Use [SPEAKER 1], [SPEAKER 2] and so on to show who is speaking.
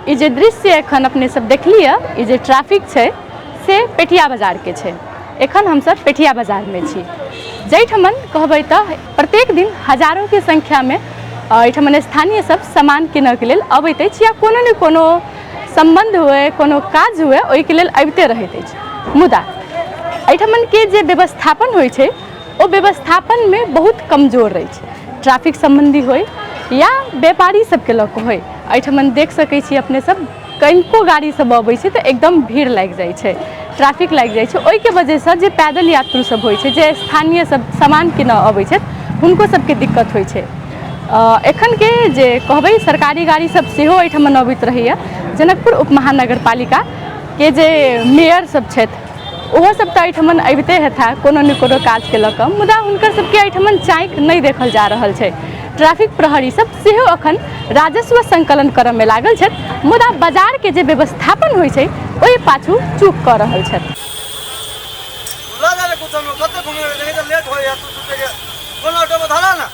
[SPEAKER 1] ई जे दृश्य एखन अपने सब देखलियै, ई जे ट्रैफिक छै से पेठिया बाजारके छै। एखन हमसब पेठिया बाजारमे छी, जाहिठमन कहबै तऽ प्रत्येक दिन हजारोके संख्यामे एहिठमन स्थानीय सब सामान कीनऽके लेल अबैत अछि या कोनो ने कोनो सम्बन्ध हुए, कोनो काज हुए, ओहिके लेल अबिते रहैत अछि। मुदा एहिठमनके जे व्यवस्थापन होइ छै ओ व्यवस्थापनमे बहुत कमजोर अछि। ट्रैफिक सम्बन्धी होइ या व्यापारी सबके लऽ कऽ होइ, एहिठमन देख सकै छी अपने सब, कनिको गाड़ी सब अबै छै तऽ एकदम भीड़ लागि जाइ छै, ट्रैफिक लागि जाइ छै। ओहिके वजहसँ जे पैदल यात्रु सब होइ छै, जे स्थानीय सब सामान कीनऽ अबै छथि, हुनको सबके दिक्कत होइ छै। एखनके जे कहबै, सरकारी गाड़ी सब सेहो एहिठमन अबैत रहैए। जनकपुर उपमहानगरपालिकाके जे मेयर सब छथि, ओहो सब तऽ एहिठमन अबिते हेता कोनो ने कोनो काजके लऽ कऽ, मुदा हुनकर सबके एहिठमन चाँकि नहि देखल जा रहल छै। ट्रैफिक प्रहरी सब सेहो अखन राजस्व संकलन करऽमे लागल छथि, मुदा बाजारके जे व्यवस्थापन होइ छै ओहि पाछू चूक कऽ रहल छथि।
[SPEAKER 2] कते घुमे लेट हो यार, तू कोनो ऑटो में धरा ना।